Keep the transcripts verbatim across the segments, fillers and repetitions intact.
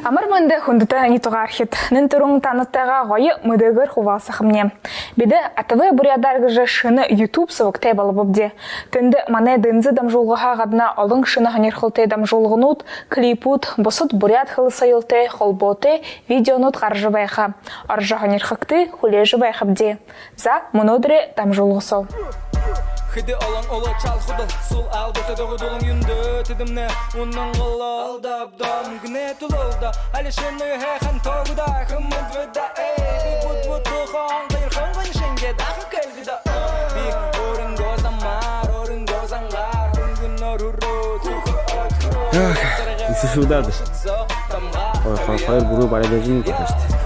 Амар мэндэ, хүндэтэ нютагаархид! Нэн түрүүн танартайгаа гоё мэдээгээр хубаалсахамни. Бидэ «А Т В Буряадаар» гэжэ шэнэ YouTube субагтай болобобди. Тэндэ манай дэнзэ дамжуулгаһаа гадна олон шэнэ һонирхолтой дамжуулганууд, клипүүд, бусад буряад хэлэ соёлтой холбоотой видеонууд гаража байха. Орожо һонирхогты, хүлеэжэ байхабди. За, мүнөөдэрэй дамжуулга соо. Хэды олон улад шалхудал, сул албатай дугадуулан юундэ тэдэмнай үнэн голоо алдабдам гэнэ тулалда. Али шэнэ һайхан тогда хэмэд веда, эй, би буд буд духан гайрхан гэн шэнгэ даха кэлгэдэ. Би өөрынгөө замаар, өөрынгөө зангаар, хүнгэнөөр үрөө. Эх, исэшүүдээ. Ой, хо-, хоёр бүрөө барай дэжин.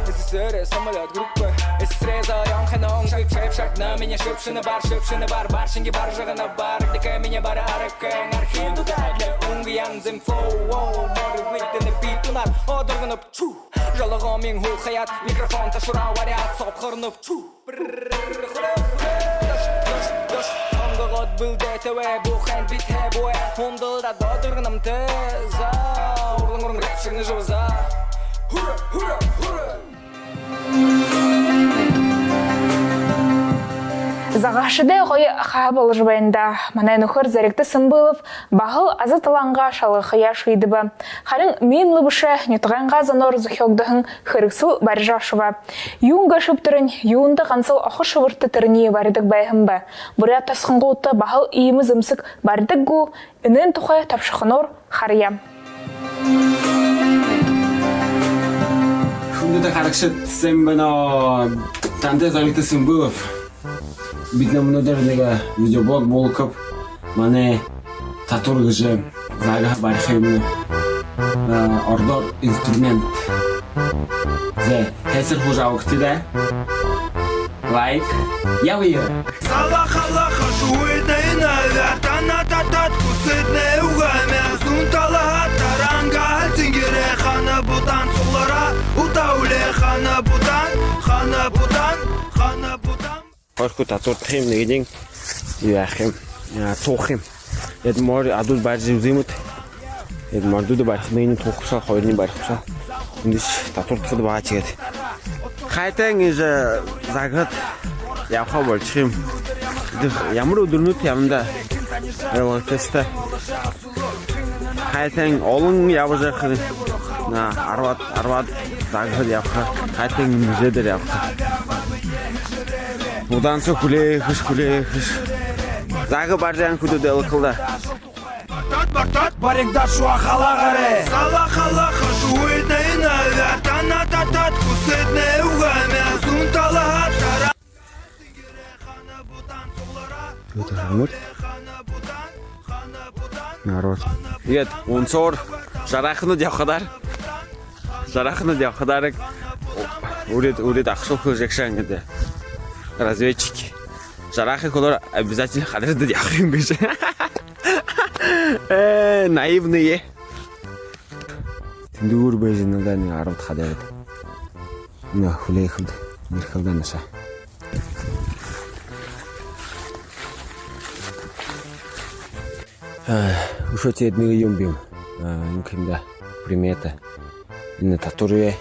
Эсэсэрэ самолёт группы, эсэсэрэ зорён хэнон шаг, шаг, шаг, на меня шэбшэнэ бар, шэбшэнэ бар, бар шэнги бар жагана бар, дэхэ меня бар аракэн архин дутадле, унг янзын флоу, воу, моры выйдэнэ битунар, одоргоноб чу, жологомин хулхаяд, микрофон ташура варяд, собхорноб чу. Тонгогод бэлдээтэй бай, бүхэн битээ буй, хүндэлдэ додоргономтэ. За, урлан уран рэп шэгнэ жууза. Хура, хура, хура. Загаашадай гоё хаа боложо байна даа. Манай нүхэр Зоригто Сэмбылов баһал аза талаангаа шалгахаяа шиидэбэ. Харин миин лэ бэшэ, нютагайнгаа зоноор зохёогдоһон хэрэгсэл барижа ошобо. Юун гээшэб тэрэнь, юундэ гансал охо шэбэртэ тэрэниие баридаг байһан бэ? Буряад тосхонгуудта баһал иимэ зэмсэг баридаг гү? Энээн тухай тобшохоноор харая. Хүндэтэ харагшад, сайн байна! Тантай Зоригто Сэмбылов. Бидэ мүнөөдэр нэгэ видеоблог буулгахаб. Манай татур гэжэ заагаһа бариха юм. А, ородоор инструмент. Зэ, һайсар һуужа абагты даа. Лайк. Ябая. Салахалаха шуйдайна, вятана татат кусыднэ угамя. Сунталаха таранга тингере хана бутан сулара. Утауле хана бутан, хана бутан, хана бутан. Хоёр хүн татуурдахым, нэгэниинь юу яахым, а, туухым. Эд морь адууд барижа үзымэт. Эд морьдуудаа барихадань, нэгэниинь туухабшал, хоёрынь барихабшал. Эндэшье татуурдахада баһа тиигээд. Хайтан иигэжэ загад ябаха болошохом. Эдэ ямар үдэрнүүд ябанаб даа. Эволтеста. Хайтан олон ябажа байхада, на, арбаад, арбаад загад ябаха. Хайтан музейдэр ябаха. Удаан соо хүлеэхэш, хүлеэхэш. Зага барижа ябаһан хүнүүдые элэхэл даа. Бартад, бартад, баригдаад шуухалаагаре. Салахалаха шуйдайна, вятана татат кусыднэ угамя. Сунталаха тара. Тиигээд ханабутан суглара. Тиигээд ханабут. Народ. Тиигээд унсоор жараханууд ябахадаар. Жараханууд ябахадаар. Урид, урид ахашуул хэжэ ябаһан гэдэг. Разведчики. Жарахын хүлөөр обязательно хадараад ябаха юм гэжэ. Э, наивные. Тэндүүр байжа байна даа, нэгэ арбаад хадараад. Нөө, хүлеэхэбди, ерэхэбди наашаа. Э, үшөө тиигээд нэгэ юм бии юм. Э, юм гэхэм даа, примета. Энэ татуурые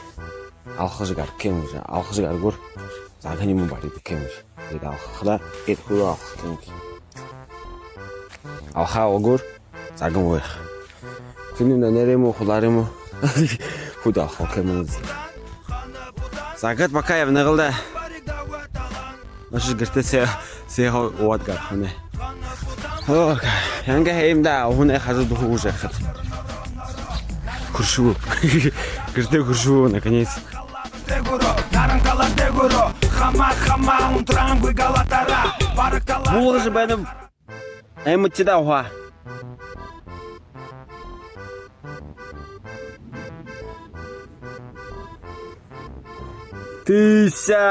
алхажа гараха юм гэжэ. Алхажа гарахагүйгөөр загын юумэ баридаг юм гэжэ. Тиигээд алхахадаа, тиигээд хүлөө алхаха юм гэжэ. Алхахагүйгөөр загын үгы. Хэнэй нэрэ юм гү, хулаар юм гү? Хүлөө алхаха юм гэжэ. Загад бака ябана гэл даа. Наашаа гэртээ сэ-, сэхэ уугаад гарахамни. Оо, янга хэм даа, уһанай хажуу духуу гүйжэ ябахада. Хүршүү. Гэртээ хүршүү, наконец. Буулгажа байнаб. Аймагтаа уһаа. Тыся,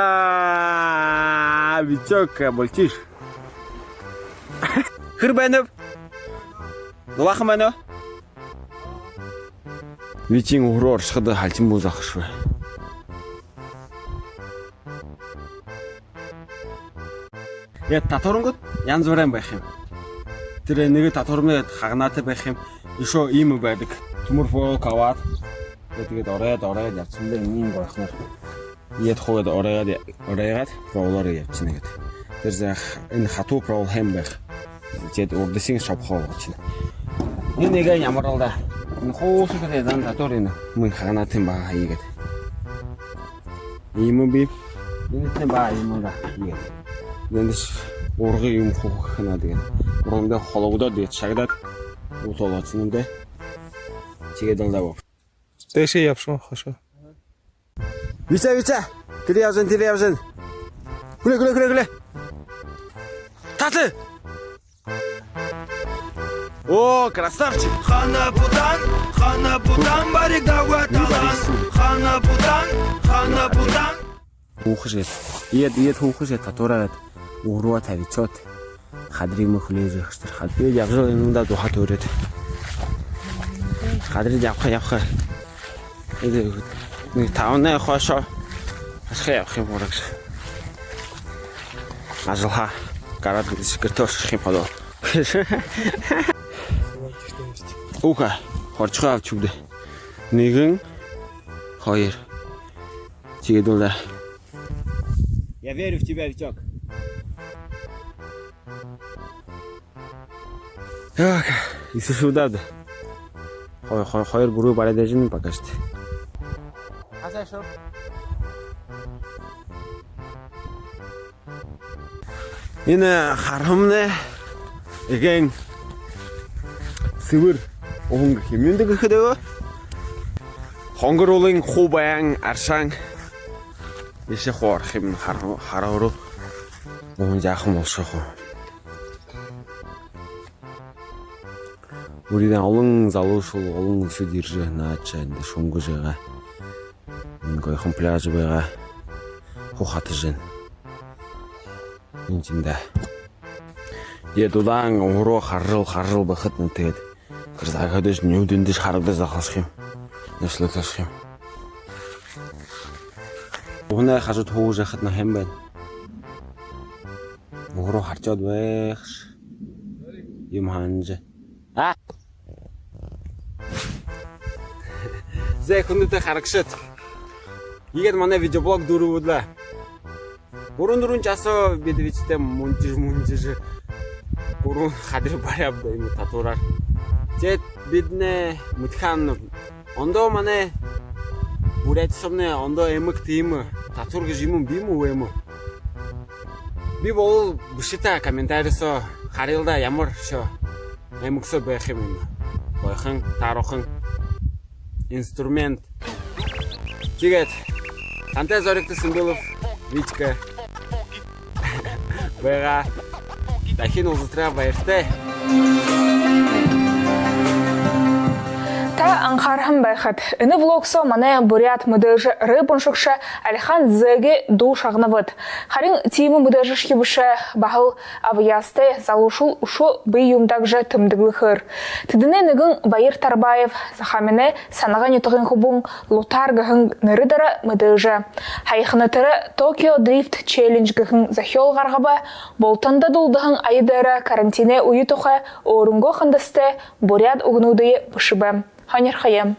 Витёк, болтиш. Хэр байнаб? Дулаахан байна гү? Витиин уһа руу оршоходо халхин буу заахаш бай. Яа, татуурнууд янза бүри байха юм. Тэрэ нэгэ татуурнууд хагнаатай байха юм. Үшөө иимэ байдаг. Түмэр футболка абаад. Тиигээд оройд, оройд ябашана даа, энэнь гойхоноор. Иигээд хуу гээд оройд, оройд проволоор ябашана гээд. Тэрэ заа энэ хатуу провол хэм байха. Тиигээд урдашань шобхоо болгочно. Энэ нэгэ ямар лэ даа. Энэ хуушан гээд зан татуур энэ. Мүн хаганаа тиимэ баа иигээд. Иимэ бии. Энэ тиимэ баа иимэ даа. Иигээд. Эндэш ургы юм хуу хэнэ гээд. Ургамда холбогдоод, иигээд шагадаад, уут болгочно юм даа. Тиигээд лэ даа. Дээшээ ябашана, хойшоо. Витя, Витя! Тэрэ ябажан, тэрэ ябажан. Хүлеэ, хүлеэ, хүлеэ, хүлеэ. Таты! О, красавчик! Хана Будан, Хана Будан, баригдаа талан. Хана Будан, Хана Будан. Уухаш гээд. Иигээд, иигээд уухаш гээд, татуураа гээд. Уруу табишоод. Хадарые хүлеэжэ ябаха тэрэ хад. Иигээд ябажал, энэндээ дууһаа төөрөөд. Хадарые ябаха, ябаха. Иигээд нэгэ табан хойшоо. Ашхаа ябаха юм урагш. Ажалһаа гараад, гэртээ ошохо юм ходо. Уха, хоршохо абшуу даа. Нэгэн, хоёр. Тиигээд лэ даа. Я верю в тебя, Витёк. Так, иисэ шуу даа. Хо-, хо-, хоёр, гурба бариад байжа байна пока что. Хасаа шуу. Энэ харгымнай эгээн сэбэр уһан гэхэ юм. Юундэб гэхэдэ, хонгор уулын хуу баян аршаан. Эшэ хуу орохо юм хар-, харгы руу. Уһан жаахан болошоо хуу. Үридэн олон залуушуул, олон үхибүүд ерэжэ, наашаа эндэ шунгажа байгаа. Энэ гойхон пляж байгаа. Хуу хатажа байна. Эндэ тиимэ даа. Иигээд удаан уһа руу харжал, харжал байхадань, тиигээд тэрэ заа хэдышье нюдэндэ харагдажа захалшахам. Нэшэлэгдэшэхэ юм. Уһанай хажууда һуужа байхадань хэм байна. Уһа руу харжаад байхаш. Юм һанажа. А? Зай, хүндэтэ харагшад. Иигээд манай видеоблог дүүрэбэ даа. Гурбан-дүрбэн часаа бидэ Витятай мүнжэжэ, мүнжэжэ. Гурбан хадарые баряабди даа, иимэ татуураар. Тиигээд бидэнэй мэдэхэ һанаабди. Ондоо манай Буряад соомнай ондоо аймагта иимэ татуур гэжэ юумэн бии юм гү, үгы юм гү? Бии болбол бэшэ даа комментарий соо, харая даа, ямаршье аймаг соо байха юм. Гойхон, таарухан инструмент. Тиигээд тантай зоригто Симбилов Витька байгаа. Дахин уулзатараа баяртай. Та анхарһан байхат, энэ влог соо манай буряад мэдээжэ, рэп уншагша Алихан Зеги дуу шагнабад. Харин тиимэ мэдээжэшье бэшэ, баһал абьяастай залуушуул үшөө бэе юумэндээ тэмдэглэхээр. Тэдэнэй нэгэн Баяр Тарбаев, Захааминай Санага нютагай хүбүүн Лутар гэһэн нэрэ доро мэдээжэ. Һаяхана тэрэ Tokyo Drift Challenge гэһэн зохёол гаргаба, бултанда дуулдаһан ая дээрэ карантинай үе тухай өөрынгөө хандасатай буряад үгэнүүдые бэшэбэ. Һонирхоё.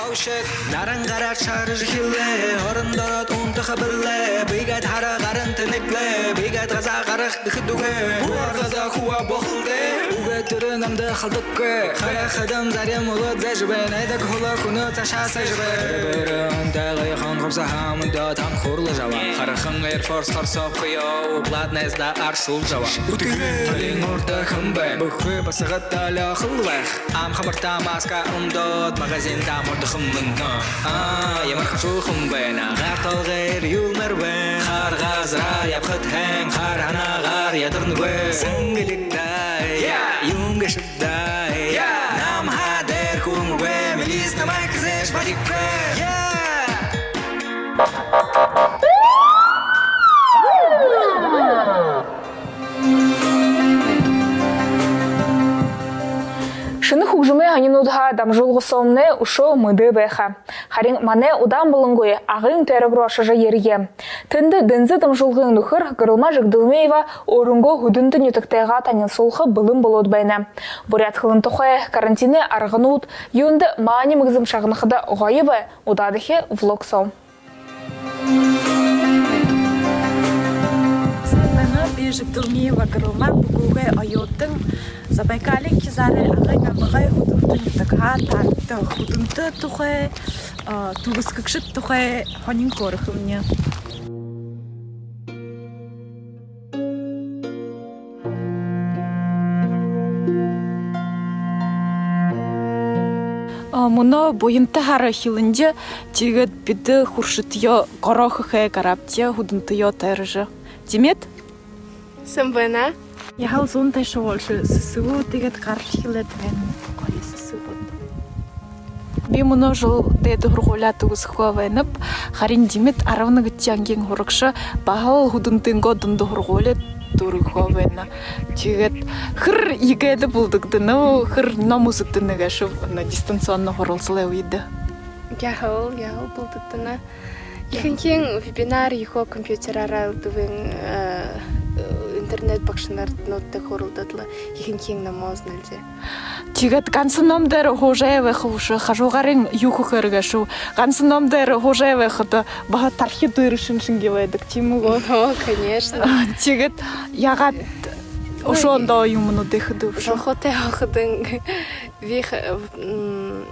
Oh shit. Наран гараад шаржа эхилээ, орон дороод унтаха бэлэй. Бэегээд һара гаран тэнэглээ, бэегээд газаа гараха гэхэдэ үгы. Бү аргада хүбүү болохол даа. Үгы, тэрэ намда халдаггүй. Харахадам зарим улад зайжа байна, эдэ хүлөө хүнөө саашаа саажа байна. Бэрэ бэрэ онтогой хон хубсаһа мүндөө танхууралжа абаа. Харахан Air Force хорсооб хойноо, Bloodness даа аршуулжа абаа. Үтыгээ. Толин урда хэн бэ? Бүхы басагад толёохол байха. Ам хамартаа маска үмдөөд, магазинда мордохон мүнөө. А, ямар хашуухан байна. Гар толгойгоор юумээр байна. Хар газараар ябахат хэн, хар һанаагаар ядарнагүй. Сэнгэлиг даа, я, юун гээшэб даа, я. Намһаа дээрэ хүн үгы, милиц намайе хэзээшье бариха үгы. Я. Шэнэ хүгжэмэй һонинуудһаа Дамжуулга соомнай үшөө мэдээ байха. Харин манай удаан болонгүй Агын тойрог руу ошожо ерээ. Тэндэ Дэнзэ Дамжуулгын нүхэр Гэрэлма Жигдэлмеева өөрынгөө Һүдэнтэ нютагтайгаа танилсуулха бэлэн болоод байна. Буряад хэлэн тухай, карантинай арганууд, юундэ маани мэгзэм шагнахада гоё бэ, удаадахи влог соо. Сайн байна, би Жигдэлмеева Гэрэлма, Бэгүүгэй оюутан, Забайкалиин хизаарай Агын аймагай Һүдэнтэ нютагһаа танда Һүдэнтэ тухай, а, түгэсхэгшэд тухай һонин хөөрэхэмни. А, мүнөө буянта һара эхилэнэ, тиигээд бидэ хүршэтэеэ гороо хэхэ гараабди, Һүдэнтэеэ тойрожо. Тиимэ. Сайн байна. Яһала зуун тээшэ болошоо, сэсэгүүд тиигээд гаража эхилээд байна. Гоё сэсэгүүд. Би мүнөө жэл дээдэ һургуулияа түгэсхэхөө байнаб. Харин Димит арбан нэгэдэхи ангиин һурагша, баһал Һүдэнтэйнгөө дунда һургуулида дүүргэхэеэ байна. Тиигээд хэр ЕГЭ-дэ булдагдана, хэр ном үзэгдэнэ гээшэб, на дистанционно һуралсалай үедэ? Яһала, яһала булдагдана. Ехэнхинь вебинар, ехэ компьютераараа элдэбын, э, интернет багшанартнай хөөрэлдөөд лэ, ехэнхинь номоо үзэнэлди. Тиигээд ганса ном дээрэ һуужа байха бэшэ, хажуугаарынь юу хэхээр гээшэб. Ганса ном дээрэ һуужа байхада баһа тархи дүүрээшэн шэнги байдаг, тиимэ гү? Ну, конечно. Тиигээд яагаад үшөө ондоо юумэнүүдые хэдэг бшуу? Зонхотой һаа ходон би ха-, м,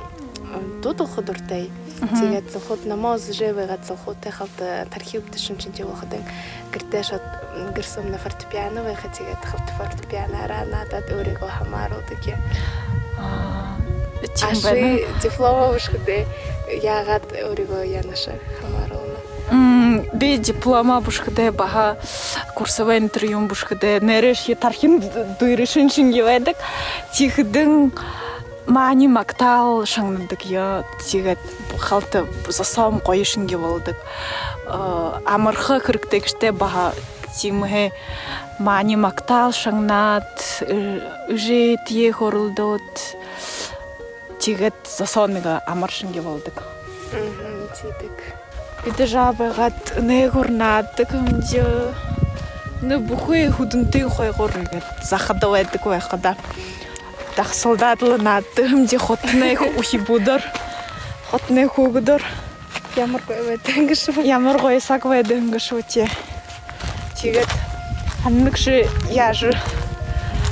дуу дуулаха дуратай. Мгм. Тиигээд зонхотой номоо үзэжэ байгаад, зонхотой халта тархи үбдэшэн шэнги болоходонь, гэртээ ошоод, м, гэр соомнай фортепиано байха, тиигээд халта фортепианаараа наадаад, өөрыгөө хамааруулдаг юм. А, тиимэ байна. Аши дипломоо бэшэхэдээ яагаад өөрыгөө яанаша хамааруулна? М, би дипломоо бэшэхэдээ, баһа курсовой интервью бэшэхэдээ, нээрээшье тархинь дүүрээшэн шэнги байдаг. Тиихэдэнь маани магтаал шагнадаг ёо. Тиигээд халта зосоом гоё шэнги болодог. Э, амарха хэрэгтэй гээшэб даа, баһа тиимэһээ маани магтаал шагнаад, э, эжытэеэ хөөрэлдөөд, тиигээд зосоонь нэгэ амар шэнги болодог. Мгм, тиидэг. Бидэ жаа байгаад нээгүүр наададаг юмди. Нэ, бүхы Һүдэнтын хойгуур иигээд захада байдаг байхада, дахасалдаад лэ наададаг юмди, хотонойхи үхибүүдээр, хотоной хүүгэдөөр. Ямар гоё байдаг юм гээшэб. Ямар гоё саг байдаг юм гээшэб, тии. Тиигээд һанагша, яажа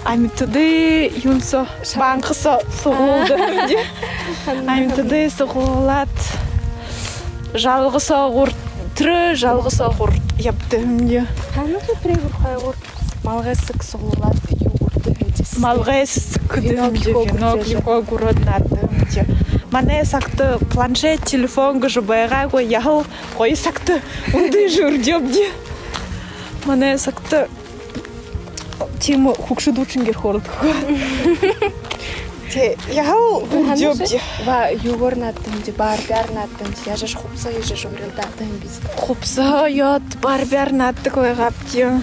амитадые юун соо, банка соо суглуулдаг юмди. Амитадые суглуулаад, жалга соогуур, тэрэ жалга соогуур ябадаг юмди. Һанагша, тэрэ хойгуур малгай саг суглуулаад юу гүрдэг юм даа. Малгай саг гүрдэг юм даа, венок юугээ гүрөөд наададаг юмди. Манай сагта планшет, телефон гэжэ байгаагүй, яһала гоё сагта үндыжэ үреэбди. Манай сагта тиимэ хүгшэд үбшэн гэр хөөрэлдэхэгүй. Тии, яһала үреэбди. Ба, юугээр наададаг юмди, Барбиар наададаг юмди, яажа хубсаһа эжэжэ урилдаадаг юм бэзэ. Хубсаһа ёоод, Барбиар наададаг байгаабди.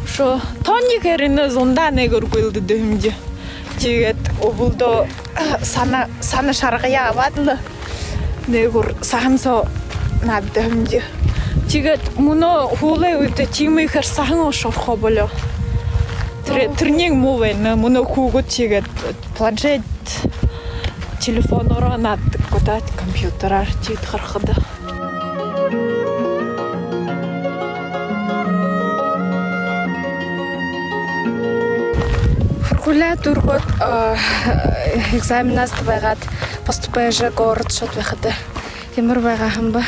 Үшөө тон ехээр энэ зундаа нээгүүр гүйлдэдэг юмди. Тиигээд үбэлдөө, а, сана, сана шаргаяа абаад лэ, нээгүүр саһан соо наададаг юмди. Тиигээд мүнөө һүүлэй үедэ тиимэ ехээр саһан ошохо болёо. Тэрэ, тэрэниинь муу байна. Мүнөө хүүгэд тиигээд планшет, телефоноороо наададаг гү даа, компьютераар, тиигээд харахада. Һургуулияа дүүргээд, а, экзаменаастаа байгаад, поступайжа город ошоод байхада, ямар байгаа һэм бэ?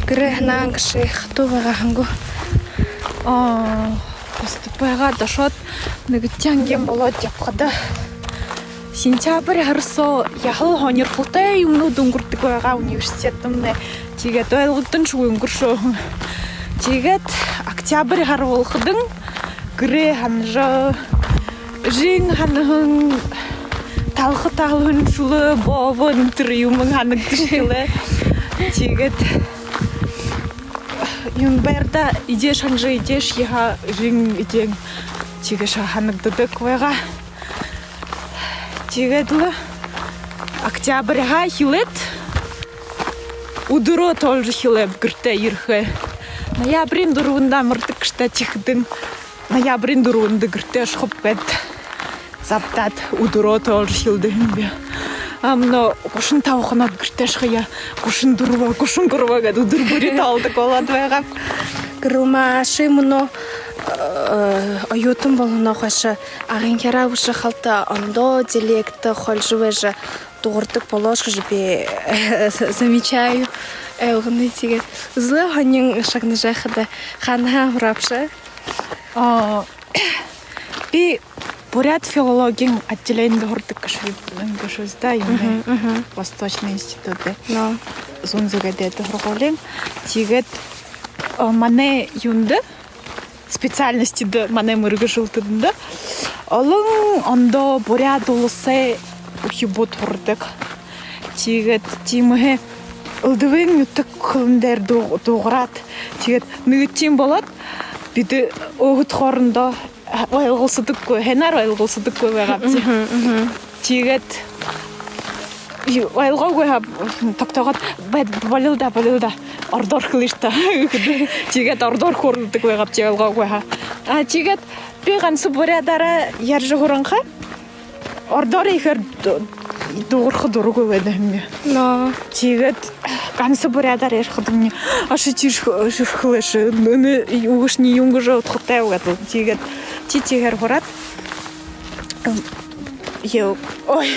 Гэрэй һанаан гээшэ хатуу байгаа һэн гү? А, поступайгаад ошоод, нэгэдэхи анги болоод ябахада, сентябрь һара соо яһала һонирхолтой юумэнүүд үнгэрдэг байгаа университедтэмнай. Тиигээд ойлгогдоншьегүй үнгэршөө. Тиигээд октябрь һара болоходонь гэрээ һанажа, эжынь һанаһан, талха талаһан шүлэ, бообо, энэ тэрэ юумэн һанагдажа эхилээ. Тиигээд юун, байрада эдеэ һанажа, эдеэ һаа, эжын эдеэн тиигээшэ һанагдадаг байгаа. Тиигээд лэ Октябрьһаа эхилээд үдэрөө тоолжо эхилээб гэртээ ерэхээ. Ноябриин дүрбэндэ амардаг гээшэ даа, тиихэдэнь ноябриин дүрбэндэ гэртээ ошохоб гээд забдаад, үдэрөө тоолжо эхилдэг һэм би. А мүнөө гушан таба хоноод гэртээ ошохоёо, гушан дүрбэ, гушан гурба гээд үдэр бүри тоолдог болоод байгааб. Гэрэлмаа, ши мүнөө, э, оюутан болоһоноо хойшо Агынхяараа бэшэ халта ондоо диалект хулижа байжа дуугардаг болоош гэжэ би замечаю. Ойлгоно. Тиигээд үзэлээ, һонин шагнажа байхада. Хаанаһаа һураабши? А, би буряад филологиин отделенида һурадаг гээшэб, гээшэб даа, юунэй, восточный институтда. Но. Зүүн зүгэй дээдэ һургуулиин. Тиигээд, а, манай юундэ, специальностида, манай мэргэжэлтэдэ олон ондоо Буряад Уласай үхибүүд һурадаг. Тиигээд тиимэһээ элдэбын нютаг хэлэн дээрэ дуу-, дуугараад, тиигээд нэгэ тиимэ болоод, бидэ өөһэд хоорондоо ойлголсодоггүй, һайнаар ойлголсодоггүй байгаабди. Тиигээд ю-, ойлгоогүй һаа, тогтоогоод, бай-, болил даа, болил даа. Ородоор хэлыш даа. Тиигээд ородоор хөөрэлдэдэг байгаабди, ойлгоогүй һаа. А, тиигээд би ганса буряадаараа ярьжа һуранхай, ородоор ехээр ду-, дуугарха дурагүй байдаг һэм би. Но. Тиигээд ганса буряадаар ярихадамни: «А ши тиишэ хэ-, ши хэлээш, энэ үгэшни юун гэжэ удхатайб?» — гээд. Тиигээд тии-, тиигээр һураад, м, ё-, ой,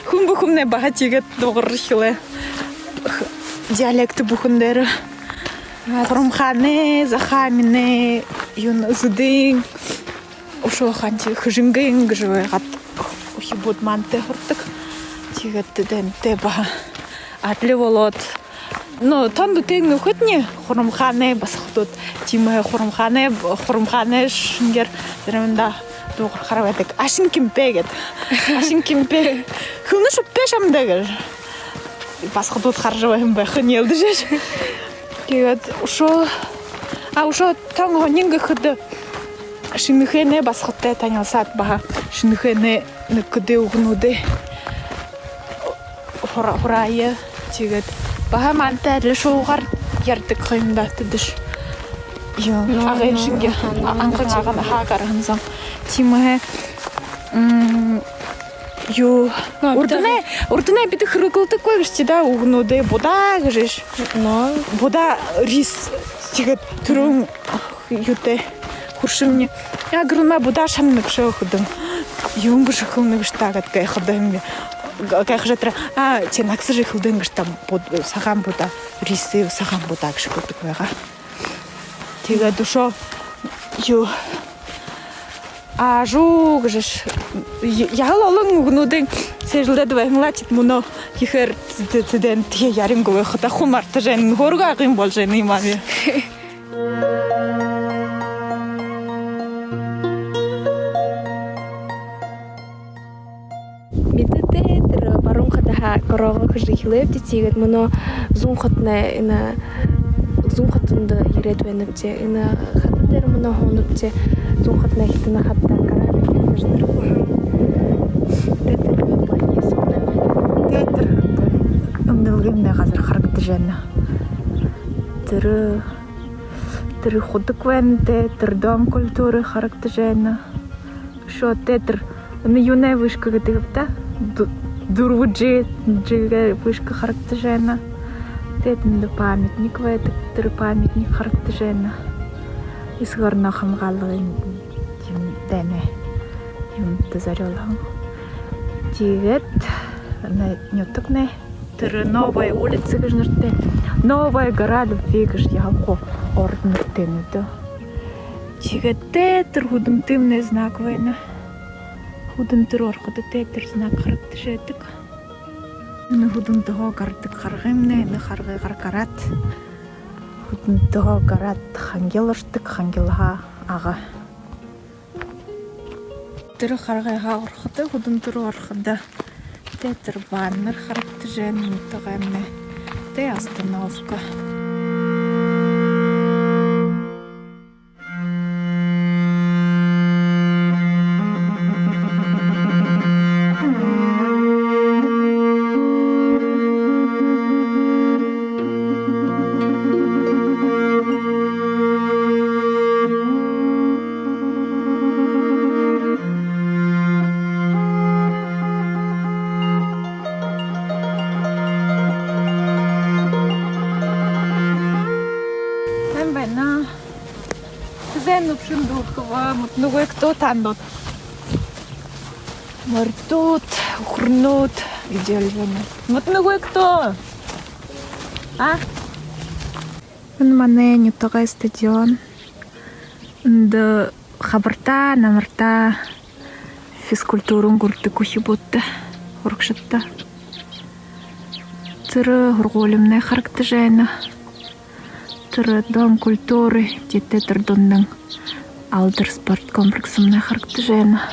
хүн бүхэмнай баһа тиигээд дуугаржа эхилээ. Х-, диалект бүхэн дээрэ. Хурамхаанай, Захааминай, юун, Зэдын, үшөө хаанахи, Хэжэнгын гэжэ байгаад үхибүүд маантай һурадаг. Тиигээд тэдэнтэй баһа адли болоод. Но тон дүтын нүхэдни Хурамхаанай басагадууд, тиимэ, Хурамхаанай, Хурамхаанай шэнгеэр заримдаа дуугархаар байдаг. «Ашин кимпэ?» — гээд. «Ашин кимпэ?» — «Хэлэнэш үбтэй шамда?» — гэжэ басагадууд хаража байһан байха, нээлдэжэ. Тиигээд үшөө, а, үшөө тон һонин гэхэдэ, Шэнэхээнэй басагадтай танилсаад, баһа Шэнэхээнэй нэгэ хэды үгэнүүдые һура-, һураа. Тиигээд баһа маантай адли шуугаар ярьдаг ха юм даа тэдэш. Ё, но, Агын, но, шэнги, но, Агын, Агын, Агын, Агын гараһан зон. Тиимэһээ, м, ю-, но, урданай, урданай бидэ хэрэглэдэггүй гээшэбди даа үгэнүүдые. Будаа гэжэш. Но. Будаа, рис, тиигээд түрүүн юутэй, хүршэмни: «Яа, Гэрэлмаа, будаа шанана гүш, хүдөө? Юун гэжэ хэлэнэ гээшэб даа?» — гээд гайхадаг һэм би. Г-, гайхажа тэрэ: «А, тии, нагаса жэ хэлэдэг гээшэ даа, буд-, сагаан будаа, рисые сагаан будаа гэжэ хэлэдэг байгаа». Тиигээд үшөө ю-, ажуу гэжэш, я-, яһала олон үгэнүүдые сээжэлдээд байһан лэ, тиигээд мүнөө ехээр тэ-, тэ-, тэдэнтэй ярангүй байхада хуу мартажа байна, хөөргөө Агын болжо байна юм аа би. Мэдээтэй, тэрэ баруун хадаа гороогоо хэжэ эхилээбди, тиигээд мүнөө зүүн хатанай, энэ зүүн хатанда ерээд байнабди. Энэ хатан дээрэ мүнөө һуунабди. Зүүн хатанай хитанай хадаа гараа гэжэ нэрэтэй. Тэ, тэрэ баһа соонь байна. Тэ, тэрэ үнэлгэмнай газар харагдажа байна. Тэрэ, тэрэ худаг байна, тэ, тэрэ дом культуры харагдажа байна. Үшөө тэ, тэрэ, энэ юунэй вышка гэдэг юм даа? Дү-, дүрбэ G, G-гэй вышка харагдажа байна. Тэ, тэндэ памятник байдаг, тэрэ памятник харагдажа байна. Эсэгэ ороноо хамгаалгын юм дайнай юумэндэ зорюулһан. Тиигээд энэ нютагнай, тэрэ Новая улица гэжэ нэрэтэй. Новая гора любви гэжэ яһала хуу ород нэрэтэй юм даа. Тиигээд тэ, тэрэ хүдэмтэмнай знак байна. Хүдэмтэ руу ороходо тэ, тэрэ знак харагдажа байдаг. Энэ хүдэмтэһөө гарадаг харгымнай, энэ харгыгаар гараад, хүдэмтэһөө гараад, Хангил ошодог, Хангилһаа Ага. Тэрэ харгыһаа ороходо, хүдэмтэ руу ороходо тэ, тэрэ баннер харагдажа байна, нютагаймнай. Тэ, остановка. Зэн үбшэн дүүрхэбэ, мүнөө нүгөө кто тандууд? Морьтууд, үхэрнүүд эдеэлжэ байна. Мүнөө нүгөө кто? А? Энэ манай нютагай стадион. Эндэ хабартаа, намартаа физкультурын гүрдэггүй үхибүүдтэ, һурагшадта. Тэрэ һургуулимнай харагдажа байна. Тэрэ Дом культуры, тиигээд тэрэ дундань Алдар спорткомплексмнай харагдажа байна.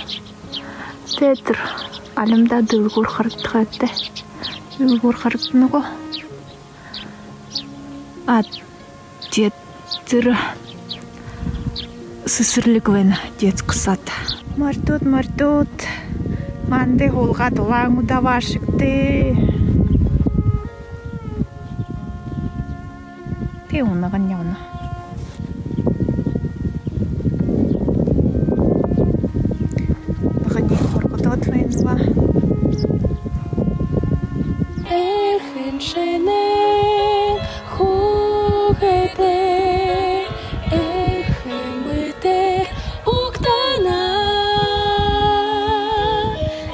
Тиигээд тэрэ алимдаа дэлгүүр харагдахатай. Дэлгүүр харагдана гү? А, тиигээд тэрэ сэсэрлиг байна, детский сад. Морьтууд, морьтууд, манда һуулгаад улаан удаа абаашагты. Тээ, унаган ябана. Наганы хоргодоод байна ба. Эрхын шэнэ хүүгэдээ, эрхын бэеэр угтана.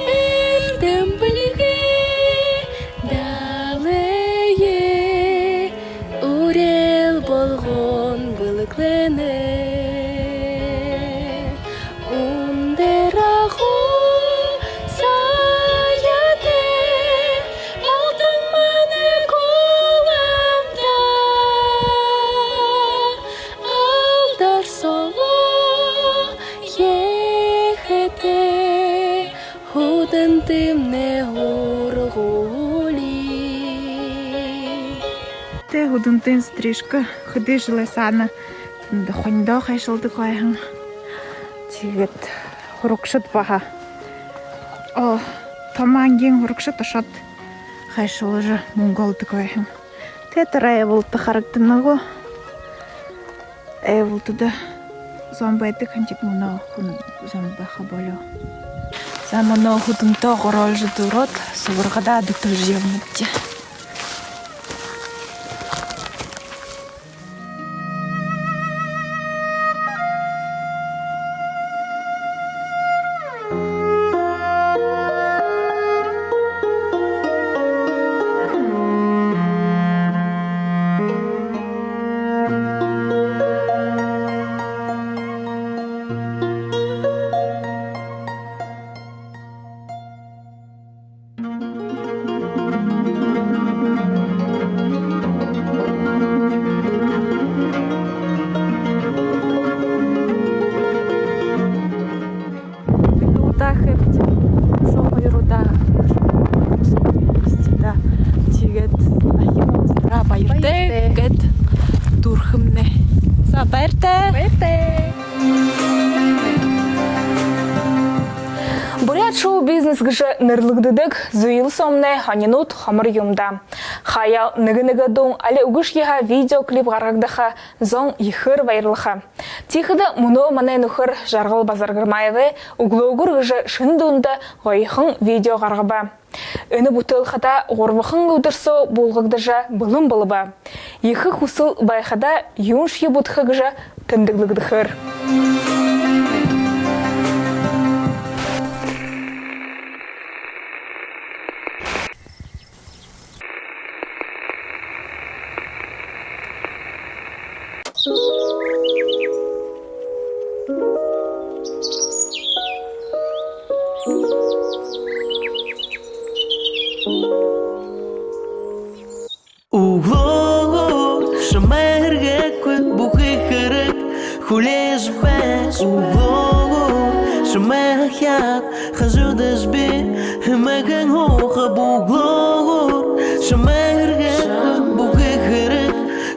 Эрдэм бэлигэй далайе үреэл болгон бэлэглэнэ. Үндэр агуу саяатай алтан манай гуламта, алдар соло ехэтэй Һүдэнтэмнай һургуули. Тээ, Һүдэнтын стрижка хэды жэлэй саана тэндэ хонидоо хайшалдаг байһан. Тиигээд һурагшад баһа, о, томо ангиин һурагшад ошоод хайшалжа мүнгэ олодог байһан. Тээ, тэрэ Эйфель тоо харагдана гү? Эйфель тоодо зон байдаг һэн, тиигээд мүнөө хүн зон байха болёо. За, мүнөө Һүдэнтөө гороолжо дүүрээд, субаргадаа дүтэлжэ ябанабди. Минутаа хэбди. Соо хоёр удаа. Тиигээд дахин уулзатараа баяртай. Баяртай. Гээд дүүрхэмнай. За, баяртай. Баяртай. Буряад шоу-бизнес гэжэ нэрлэгдэдэг зүйл соомнай һонинууд хомор юм даа. Хаяал нэгэ-нэгэ дуун, али үгэшье һаа видеоклип гаргагдаха, зон ехээр баярлаха. Тиихэдэ мүнөө манай нүхэр Жаргал Базаргамаевай «Үглөөгүүр» гэжэ шэнэ дуундаа гоёхон видео гаргаба. Энэ бүтээл хадаа гурбахан үдэр соо буулгагдажа бэлэн болобо. Ехэ хүсэл байхада юуншье бүтэхэ гэжэ тэмдэглэгдэхээр. Үглөөгүүр шамайе һэргээгүй, бүхы хэрэг хүлеэжэ бай. Үглөөгүүр шамайе һахяад, хажуудаш би һэмэхэн һуухаб. Үглөөгүүр шамайе һэргээгүй, бүхы хэрэг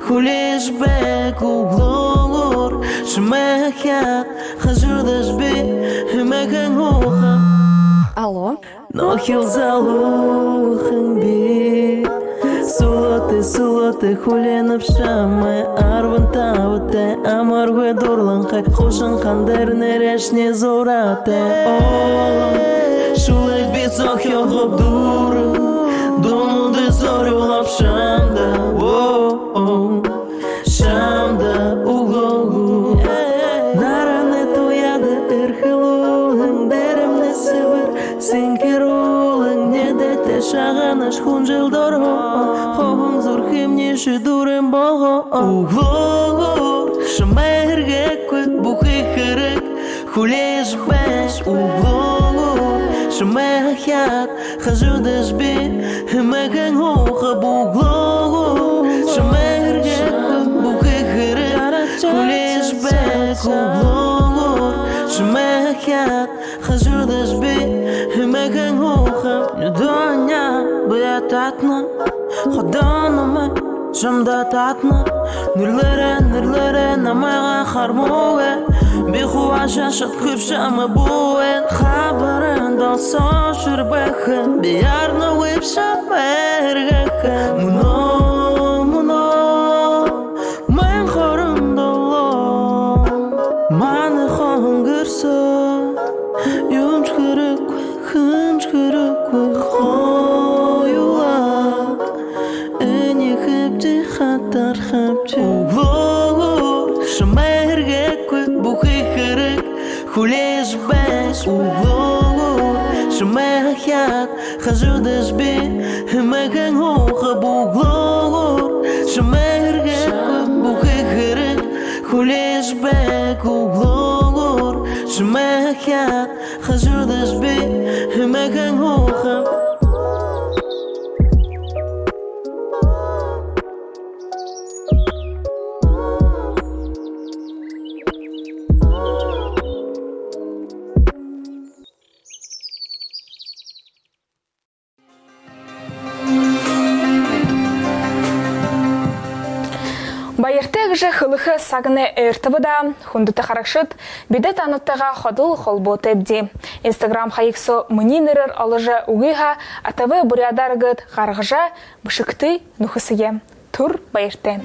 хүлеэжэ бай. Үглөөгүүр шамайе һахяад, хажуудаш би һэмэхэн һуухаб. Алло. Нохил залуухан би. Сүлөөтэй, сүлөөтэй хүлеэнэб шамайе. Арбан табатай амаргүй дурланхай, хушан хандар нэрэшни зураатай. Оо, шүлэг би зохёохоб дүүрэн, дуунуудые зорюулнаб шамда. Оо, оо, шамда. Үглөөгүүр дороо, хоһон зүрхэмни ши дүүрэн богоо. Үглөөгүүр шамайе һэргээгүй, бүхы хэрэг хүлеэжэ байг. Үглөөгүүр шамайе хаяад, хажуудашни би һэмээхэн һуухаб. Үглөөгүүр шамайе һэргээгүй, бүхы хэрэг хүлеэжэ байг. Үглөөгүүр шамайе хаяад, хажуудашни би һэмээхэн һуухаб. Нюдөө һаань бэеэ татана, ходоо намайе шамда татана. Нэрлээрэй, нэрлээрэй намайе, хармагай. Би хубаашаа шадахагүйб шамайе бүэн. Хабарынь долсоо шэрбэхэ, би арнагүйб шамайе һэргээхэ. Мүнөө, мүнөө майн хорин долоон манай хоһон гэр соо юумэшье хэрэггүй, хэншье хэрэггүй, хоюулаа энеэхэбди, хатархабди. Үглөөгүүр шамайе һэргээгүй, бүхы хэрэг хүлеэжэ байг. Үглөөгүүр шамайе хаяад, хажуудашни би һэмээхэн һуухаб. Үглөөгүүр шамайе һэргээгүй, бүхы хэрэг хүлеэжэ байг. Үглөөгүүр шамайе хаяад, хажуудашни би һэмээхэн һуухаб. Баяртай гэжэ хэлэхэ сагнай ойртобо даа. Хүндэтэ харагшад, бидэ танартайгаа ходол холбоотойбди. Instagram хаяг соо минии нэрээр оложо үгы һаа, АТВ Буряадаар гээд гаргажа, бэшэгты, нүхэсэе. Түр баяртай.